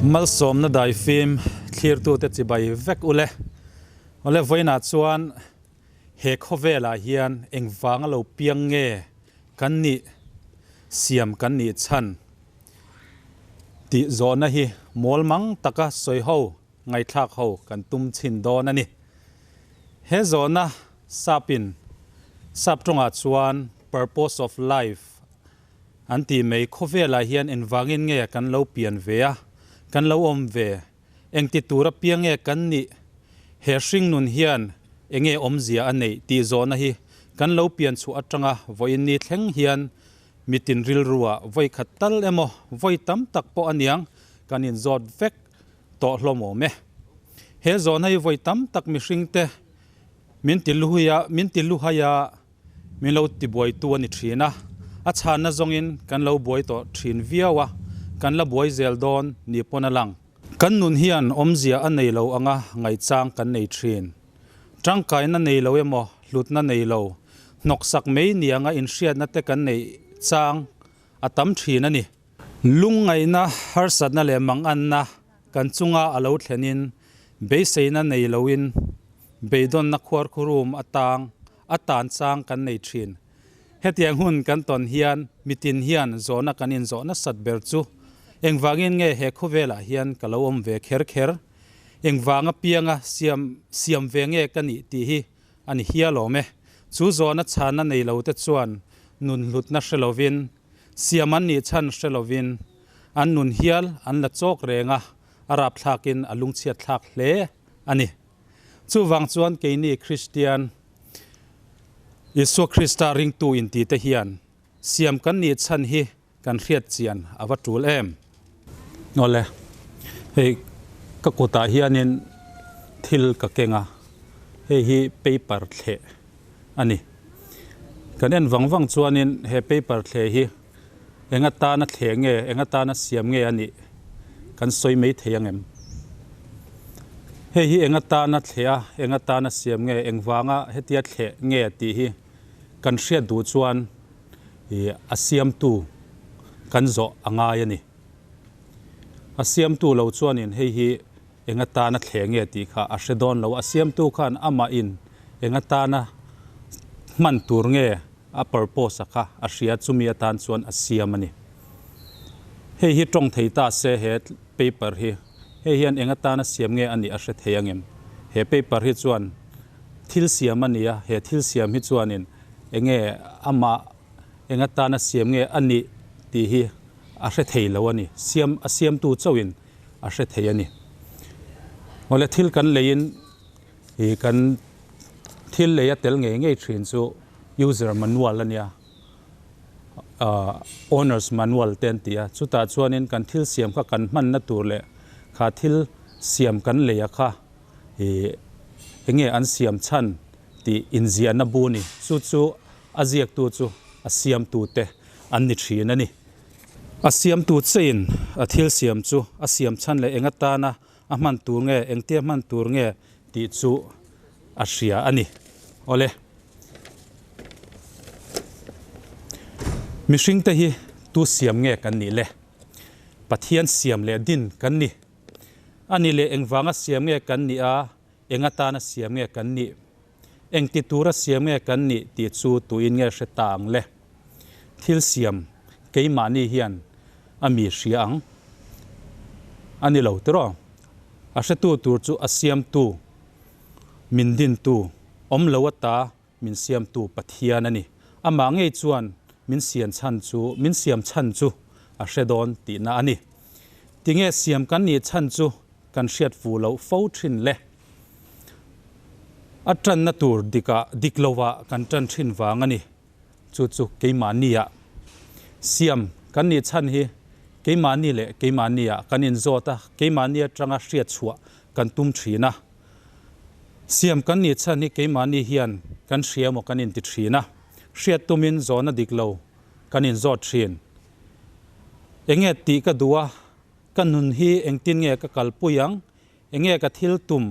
Malsawmna daifim thlirtute chibai vek ule. Awle vawiinah chuan he khawvelah hian engvanga lo piang nge kan nih siam kan nih chhan tih zawhna hi mawl mang taka sawi ho ngaihthlak ho kan tum chhin dawn a ni. He zawhna sapin sap tawngah chuan purpose of life an tih mai khawvelah hian engvangin nge kan lo pian ve a, kan lo awm ve, engti tur apiang nge kan nih, he hringnun hian enge awmzia a neih tih zawhna hi kan lo pian chhuah atanga vawiin ni thleng hian mitin rilruah vawi khat tal emaw vawi tam tak pawh aniang kan inzawt vek tawh hlawm awm e. He zawhna hi vawi tam tak mihringte min ti luhuia min ti luhai a, min lo tibuaitu a ni thin a, a chhanna zawngin kan lo buai tawh thin viau a, kan la buai zel dawn ni pawn a lang. Kan nun hian awmzia a nei lo anga ngaihchang kan nei thin. Tangkaina nei lo emaw hlutna nei lo, hnawksak mai ni anga inhriatna te kan neih chang a tam thin a ni. Lungngaihna, harsatna leh manganna kan chunga a lo thlenin beiseina nei loin beidawnna khuarkhurum atang a tan chang kan nei thin. Hetiang hun kan tawn hian mitin hian zawhna kan inzawh nasat ber chu engvangin nge he khawvelah hian ka lo awm ve kher kher, engvanga pianga siam siam ve nge ka nih tih hi a ni hial awm e. Chu zawhna chhanna nei lo te chuan nun hlutna hre lovin Siam an nih chhan hre lovin an nun hial an la chawk reng a, a rapthlakin a lungchhiat thlak hle a ni. Chuvang chuan keini Kristian, Isua Krista ringtu intite hian siam kan nih chhan hi kan hriat chian a va tul em? Awle, hei ka kutah hianin thil ka keng a, hei hi paper thleh a ni. Kan en vang vang chuanin he paper thleh hi eng atana thleh nge, eng atana siam nge a nih kan sawi mai thei ang em? Hei hi eng atana thleh a, eng atana siam nge, eng vanga hetia thleh nge tih hi kan hriat duh chuan ih a siamtu kan zawh a ngai a ni. A siamtu lo chuanin hei hi eng atana thleh nge tih kha a hre dawn lo. A siamtu khan amahin eng atana hman tur nge a purpose a kha a hria chumi atan chuan a siam a ni. Hei hi tawng thei ta se he paper hi hei hian eng atana siam nge a nih a hre thei angem? He paper hi chuan thil siam a ni a, he thil siam hi chuanin enge amah eng atana siam nge a nih tih hi a hre thei lo a ni. Siam a siamtu chauhin a hre thei a ni. Awle thil kan leiin ih kan thil lei a tel ngei ngei thin chu user manual a nia, ah owner's manual te an ti a, chutah chuanin kan thil siam kha kan hmanna tur leh kha thil siam kan lei a kha ih enge an siam chhan tih inziahna bu a ni. Chu chu a ziaktu chu a siamtu te an ni thin a ni. A siamtu chein a thil siam chu a siam chhan leh eng atana a hman tur nge, engtia hman tur nge tih chu a hria a ni. Awle. Mihringte hi tu siam nge kan nih le? Pathian siam leh din kan ni. A ni leh engvanga siam nge kan nih a, eng atana siam nge kan nih? Engti tura siam nge kan nih tih chu tuin nge hre ta ang le? Thil siam keimahni hian a mi hria ang a ni lo tiraw? A hretu tur chu a siamtu, min dintu, awm lo ata min siamtu Pathian a ni. Amah ngei chuan min sian chhan chu min siam chhan chu a hre dawn tihna a ni. Tinge siam kan nih chhan chu kan hriat fuh loh fo thin le? A tanna tur dikah dik lovah kan tan thin vang a ni. Chu chu keimahniah siam kan nih chhan hi keimahni leh keimahniah kan inzawt a, keimahni atanga hriat chhuah kan tum thin a. Siam kan nih chhan hi keimahni hian kan hria emaw kan inti thin a, hriat tumin zawhna dik lo kan inzawt thin. Enge tih ka duh a, ka nun hi engtin nge ka kalpui ang? Enge ka thil tum?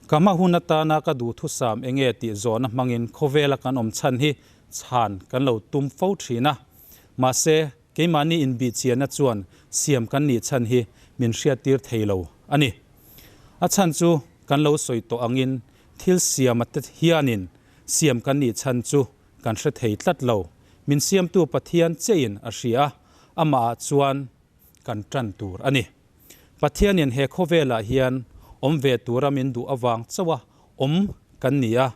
Ka hma hun atana ka duhthusam enge tih zawhna hmangin khawvela kan awm chhan hi chhan kan lo tum fo thin a. Mahse, keimahni inbihchianna chuan siam kan nih chhan hi min hriattir thei lo a ni. A chhan chu kan lo sawi tawh angin thil siama te hianin siam kan nih chhan chu kan hre thei tlat lo. Min siamtu Pathian chiahin a hria a, amahah chuan kan tan tur a ni. Pathianin he khawvelah hian awm ve tura min duh avang chauha awm kan ni a,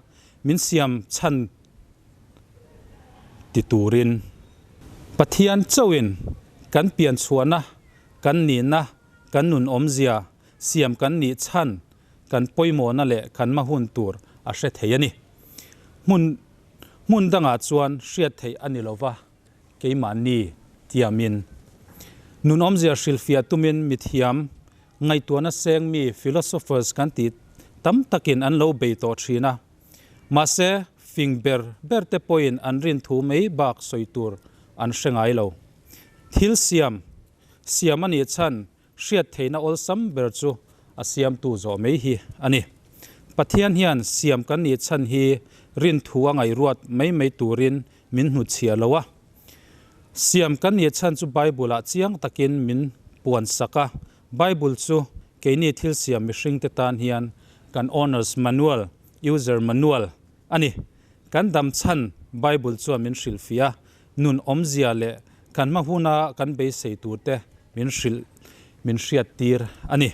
min siam chhan ti turin. Pathian chauhin kan pian chhuahna, kan nihna, kan nun awmzia siam kan nih chhan, kan pawimawhna leh kan hma hun tur a hre thei a ni. Hmun hmun dangah chuan hriat theih a ni lova. Keimahni tiamin nun awmzia hrilhfiah tumin mithiam ngaihtuahna seng mi philosophers kan tih tam takin an lo bei tawh thin a. Mahse, fing ber ber te pawhin an rin thu mai bak sawi tur an hre ngai lo. Thil siam siam a nih chhan hriat theihna awlsam ber chu a siamtu zawh mai hi a ni. Pathian hian siam kan nih chhan hi rin thu a ngaihruat mai mai turin min hnutchhiah lo a. Siam kan nih chhan chu Bible-ah chiang takin min puan sak a. Bible chu keini thil siam mihringte tan hian kan owner's manual, user manual, a ni. Kan dam chhan Bible chuan min hrilhfiah a, Nun awmzia leh kan hma huna kan beisei turte min hrilh, min hriattir a ni.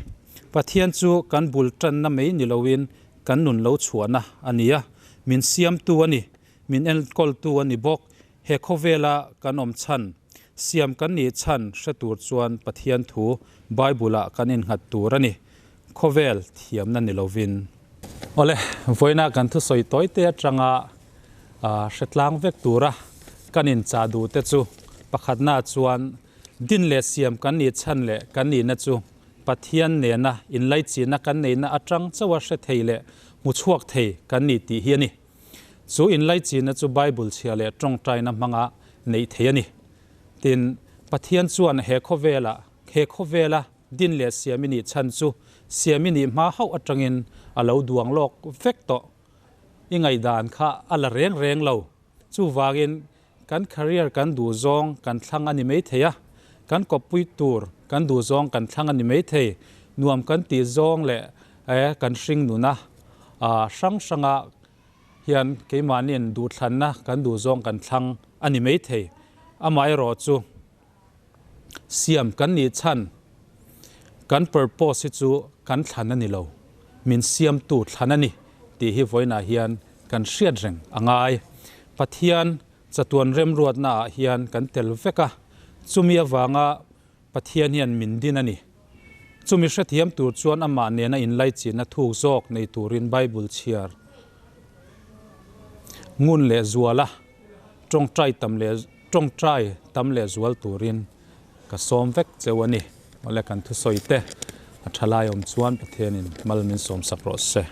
Pathian chu kan bul tanna mai ni loin kan nun lo chhuahna a ni a, min siamtu a ni, min enkawltu a ni bawk. He khawvela kan awm chhan, siam kan nih chhan hre tur chuan Pathian thu Bible-ah kan innghat tur a ni. Khawvel thiamna ni lovin. Awle, vawiina kan thusawi tawi te atanga hre tlang vek tura kan inchah duh te chu pakhatna chuan din leh siam kan nih chhan leh kan nihna chu Pathian nena inlaichihna kan neihna atang chauha hre thei leh hmu chhuak thei kan ni tih hi a ni. Chu inlaichihna chu Bible chhia leh tawngtaina hmanga neih theih a ni. Tin, Pathian chuan he khawvela he khawvela Din leh Siami nih chhan chu Siami nih hma hauh atangin a lo duang lawk vek tawh. I ngaihdan kha a la reng reng lo. Chuvangin kan career kan duh zawng kan thlang a ni mai thei a, kan kawppui tur kan duh zawng kan thlang a ni mai thei. Nuam kan tih zawng leh kan hring nuna hrang hranga hian keimahniin duhthlanna kan duh zawng kan thlang a ni mai thei. Amaherawhchu chu. Siam kan nih chhan kan purpose hi chu kan thlan a ni lo, min siamtu thlan a ni tih hi vawiinah hian kan hriat reng a ngai. Pathian chatuan remruatna ah hian kan tel vek a, chumi avanga Pathian hian min din a ni. Chumi hrethiam tur chuan amah nena inlaichinna thuk zawk nei turin Bible chhiar ngun leh zual a, tawngtai tam leh tawngtai tam leh zual turin ka sawm vek cheu a ni. Awle kan thusawi te a tha lai awm chuan Pathianin mal min sawm sak rawh se.